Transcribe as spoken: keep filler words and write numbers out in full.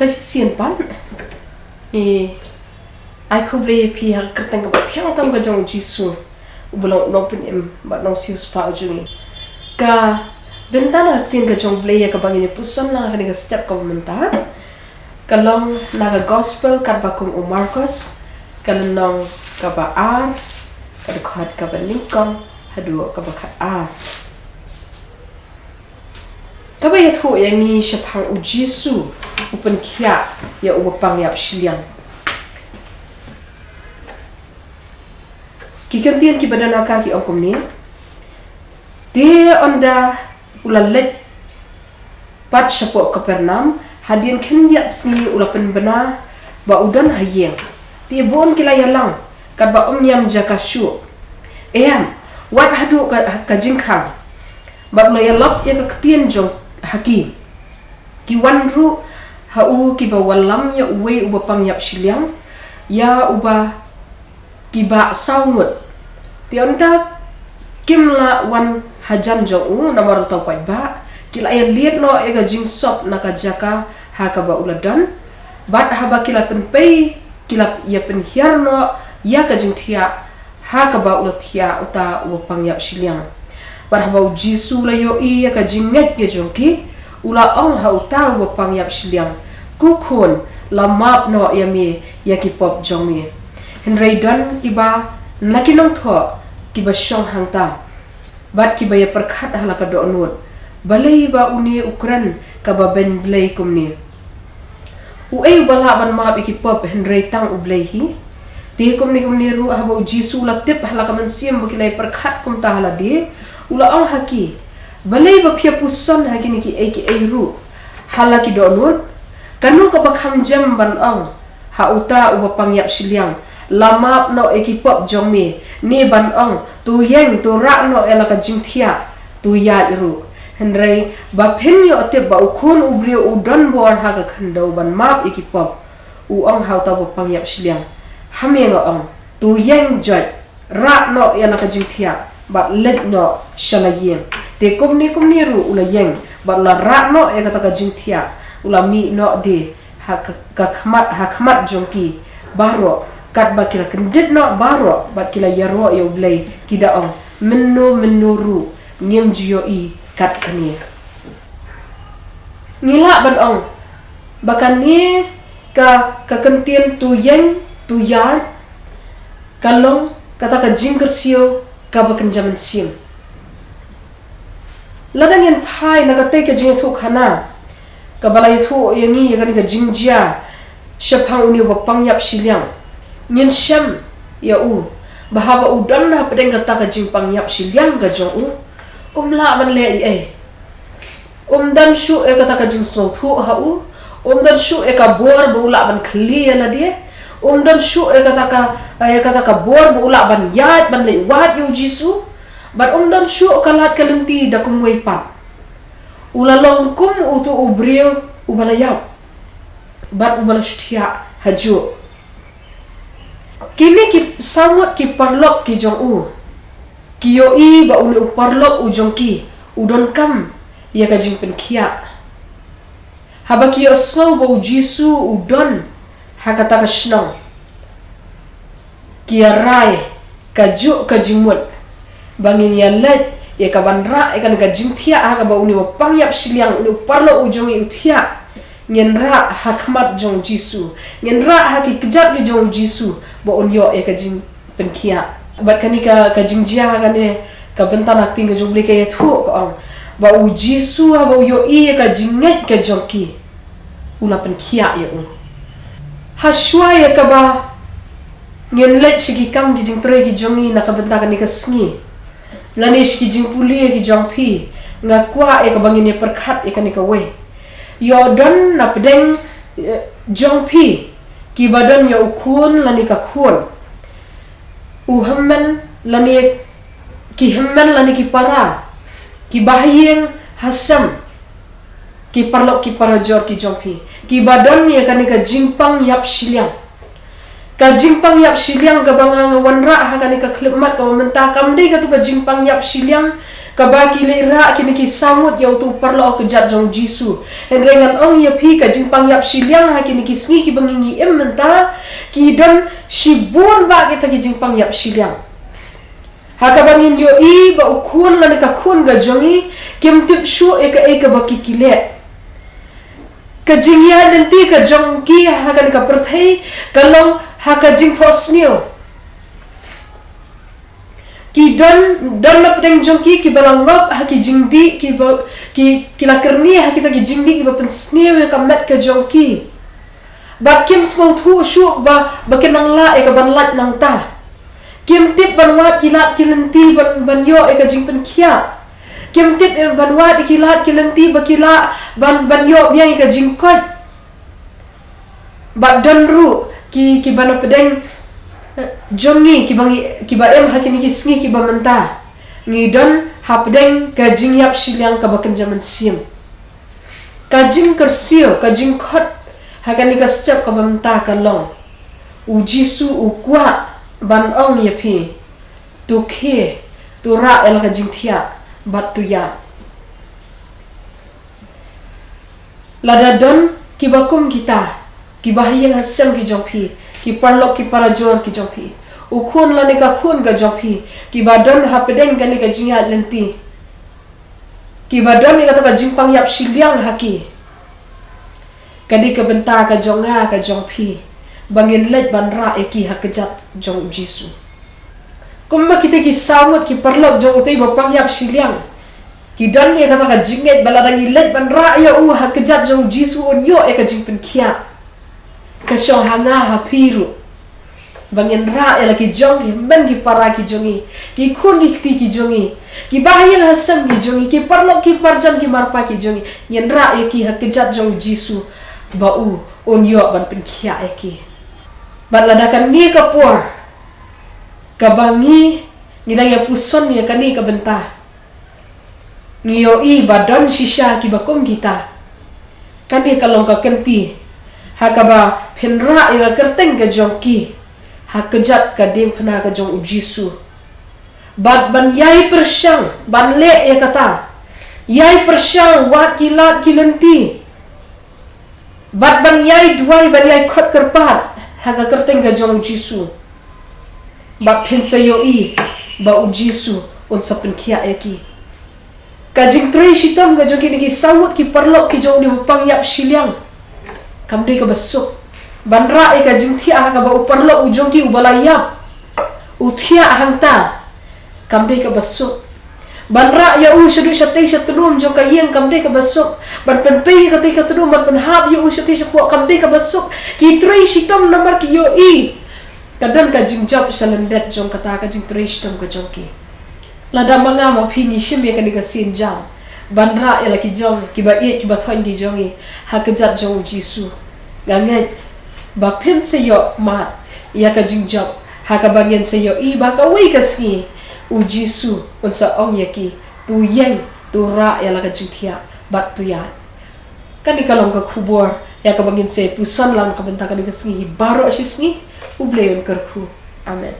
Sa shisien pat, ngi ai khublei ïa phi ha ka kyrteng kaba thiang tam ka jong u Jisu, uba long u nongpynim bad nongsiewspah u jong ngi. Ka bynta na ka ktien ka jong u Blei ïa kaba ngin ïa puson lang ha kane ka step kaba mynta ka long na ka Gospel katba kum u Markos, ka lynnong kaba ar, ka dkhot kaba nyngkong haduh kaba khatar. Kaba ïathuh ïa ngi shaphang u Jisu u pynkhiah ïa uba pang ïap shiliang. Ki kyntien kiba don ha ka ki ong kumne: Te ynda u la leit pat shapoh Kapernaum, hadien khyndiat sngi u la pynbna ba u don ha ïing. Te bun ki la ïalang katba um ñiam jaka shuh. Em, wat haduh ka, ka jingkhang. Bad u la ïalap ïa ka ktien jong ha ki. Ki wan ruh ha u kiba wallam ïa uwei uba pang ïap shiliang, ïa uba ki bah saw ngut. Te ynda kim lah wan hajan jong u namar uta u paidbah, ki la ïa lied noh ïa ka jingsop na ka jaka ha kaba u la don. Bad haba ki la pynpei, ki la ïa pynhiar noh ïa ka jingthiah ha kaba u la thiah uta uba pang ïap shiliang. Bad haba u Jisu u la ïohi ïa ka jingngeit ka jong ki, u la ong ha uta uba pang ïap shiliang: Ko khun, la map noh ïa me ïa ki pop jong me. Hynrei don kiba na ki nongthoh kiba shong hangta bad kiba ïa pyrkhat ha la ka dohnud: Balei ba une u kren kaba beiñ Blei kumne? Uei uba lah ban map ïa ki pop hynrei tang u Blei hi? Te kumne kumne ruh, haba u Jisu u la tip ha la ka mynsiem ba ki la ïa pyrkhat kumta ha lade, u la ong ha ki: Balei ba phi ïa puson ha kine kiei kiei ruh ha la ki dohnud? Kano kaba kham jem, ban ong ha uta uba pang ïap shiliang: La map noh ïa ki pop jong me, ne ban ong: To ïeng, to rah noh ïa la ka jingthiah, to ïaid ruh? Hynrei ba phin ïoh tip ba u Khun u Briew u don bor ha ka khyndew ban map ïa ki pop, u ong ha uta uba pang ïap shiliang: Ha me nga ong, to ïeng joit, rah noh ïa la ka jingthiah bad leit noh sha la ïing. Te kumne kumne ruh u la ïeng bad u la rah noh ïa kata ka jingthiah, u la mih noh de ha ka, ka khmat, ha khmat jong ki baroh, katba ki la kyndit noh baroh bad ki la ïaroh ïa u Blei, ki da ong: Mynno mynno ruh ngim ju ïohi kat kane. Ngi lah ban ong ba kane ka, ka kyntien to ïeng, to ïaid, ka long kata ka jingkyrsiew kaba kynja mynsiem. Lada ngin phai na katei ka jingïathuhkhana kaba la ïathuh ïa ngi ïa kane ka jingjia shaphang une uba pang ïap shiliang, ngin shem ïa u ba haba u don hapdeng kata ka jingpang ïap shiliang ka jong u, um lah ban leh ei ei. Um don shuh ïa kata ka jingsngewthuh ha u. Um don shuh ïa ka bor ba u lah ban khlieh ïa lade. Um don shuh ïa kata ka, ïa kata ka bor ba u lah ban ïaid ban leit wad ïa u Jisu. Bad um don shuh ka lad ka lynti da kumwei pat. U la long kum uto u briew uba la ïap bad uba la shu thiah hajuh. Kine ki saw ngut ki paralok ki jong u ki ïohi ba une u paralok u jong ki u donkam ïa ka jingpynkhiah. Haba ki ïohsngew ba u Jisu u don ha kata ka shnong, ki ïa rai kajuh ka jingmut ba ngin ïa leit ïa ka ban rah ïa kane ka jingthiah ha kaba une u pang ïap shiliang, une u paralok u jong ngi u thiah. Ngin rah ha khmat jong u Jisu, ngin rah ha ki kjat ki jong u Jisu ba un ïoh ïa ka jingpynkhiah. Bad kane ka, ka jingjia ha kane ka bynta na ka ktien ka jong u Blei ka ïathuh ka ong ba u Jisu haba u ïohi ïa ka jingngeit ka jong ki, u la pynkhiah ïa u. Ha shuwa ïa kaba ngin leit sha ki kam ki jingtrei ki jong ngi na ka bynta kane ka sngi, lane sha ki jingpule ki jong phi, nga kwah ïa kaba ngin ïa pyrkhat ïa kane kawei. Ïoh don na pdeng, eh, jong phi kiba don ïa u khun lane ka khun, u hynmen lane ki hynmen lane ki para, kiba ha ïing ha sem, ki paralok ki parajor ki jong phi kiba don ïa kane ka jingpang ïap shiliang. Ka jingpang ïap shiliang kaba nga, nga wanrah ha kane ka khyllipmat kaba mynta kam dei kato ka jingpang ïap shiliang Kaba ki leh rah kine ki saw ngut ïa uto u paralok ha kjat jong u Jisu. Hynrei ngan ong ïa phi, ka jingpang ïap shiliang ha kine ki sngi kiba ngi ngi im mynta, ki don shibun bha kita ki jingpang ïap shiliang. Ha kaba ngin ïohi ba u khun lane ka khun ka jong ngi kim tip shuh ïa kaei kaba ki ki leh. Ka jingïaid lynti ka jong ki ha kane ka pyrthei ka long ha ka jingphohsniew. Ki don, don na pdeng jong ki kiba la ngop ha ki jingdih kiba, ki, ki la kyrni ha kita ki jingdih kiba pynsniew ïa ka met ka jong ki. Bad kim sngewthuh shuh ba, ba kin nang lah ïa kaban lait nangta. Kim tip ban wad ki lad ki lynti ban, ban ïoh ïa ka jingpynkhiah. Kim tip ïa ban wad ïa ki lad ki lynti ba ki lah ban, ban ïoh biang ïa ka jingkoit. Bad don ruh ki, kiba na pdeng, eh, jong ngi, kiba ngi, kiba im ha kine ki sngi kiba mynta. Ngi don ha pdeng ka jingïap shiliang kaba kynja mynsiem. Ka jingkyrsiew, ka jingkhot ha kane ka step kaba mynta ka long, u Jisu u kwah ban ong ïa phi, to khie, to rah ïa la ka jingthiah bad to ïaid. Lada don kiba kum kita, kiba ha ïing ha sem ki jong phi, ki paralok ki parajor ki jong phi, u khun lane ka khun ka jong phi, kiba don ha pdeng kane ka jingïaid lynti, kiba don ïa kata ka jingpang ïap shiliang ha ki, ka dei ka bynta ka jong nga ka jong phi ba ngin leit ban rah ïa ki ha kjat jong u Jisu. Kumba kita ki saw ngut ki paralok jong utei ba pang ïap shiliang ki don ïa kata ka jingngeit ba lada ngi leit ban rah ïa u ha kjat jong u Jisu un ïoh ïa ka jingpynkhiah. Ka shong ha nga ha phi ruh ba ngin rah ïa la ki jong ki hynmen ki para ki jong ngi, ki khun ki kti ki jong ngi, kiba ha ïing ha sem ki jong ngi, ki paralok ki parjan ki marpa ki jong ngi, ngin rah ïa ki ha kjat jong u Jisu ba u un ïoh ban pynkhiah ïa ki. Bad lada kane ka por kaba ngi, ngi dang ïa puson ïa kane ka bynta, ngi ïohi ba don shisha kiba kum kita, kane ka long ka kynti ha kaba phin rah ïa ka kyrteng ka jong ki ha kjat ka diengphna ka jong u Jisu. Bad ban ïai pyrshang ban leh ïa kata, ïai pyrshang wad ki lad ki lynti, bad ban ïai duwai ban ïai khot kyrpad ha ka kyrteng ka jong u Jisu. Bad phin sa ïohi ba u Jisu un sa pynkhiah ïa ki. Ka jingtrei shitom ka jong kine ki saw ngut ki paralok ki jong u ba pang ïap shiliang kam dei kaba suk. Ban rah ïa ka jingthiah ha kaba u paralok u jong ki uba la ïap u thiah hangta kam dei kaba suk. Ban rah ïa u shaduh shatei sha tnum jong ka ïing kam dei kaba suk. Ban pynpei ïa katei ka tnum, ban pynhap ïa u shatei shapoh kam dei kaba suk. Ki trei shitom namar ki ïohi ka don ka jingjop sha lyndet jong kata ka jingtrei shitom ka jong ki. Lada ma nga ma phi ngi shim ïa kane ka sien jam ban rah ïa la ki jong kiba ïeit kiba thoiñ ki jong ngi ha kjat jong u Jisu, nga ngeit ba phin sa ïoh mad ïa ka jingjop ha kaba ngin sa ïohi ba kawei ka sngi u Jisu un sa ong ïa ki, to ïeng, to rah ïa la ka jingthiah bad to ïaid. Kane ka long ka khubor ïa kaba ngin sa puson lang ka bynta kane ka sngi hi baroh shi sngi. U Blei un kyrkhu. Amen.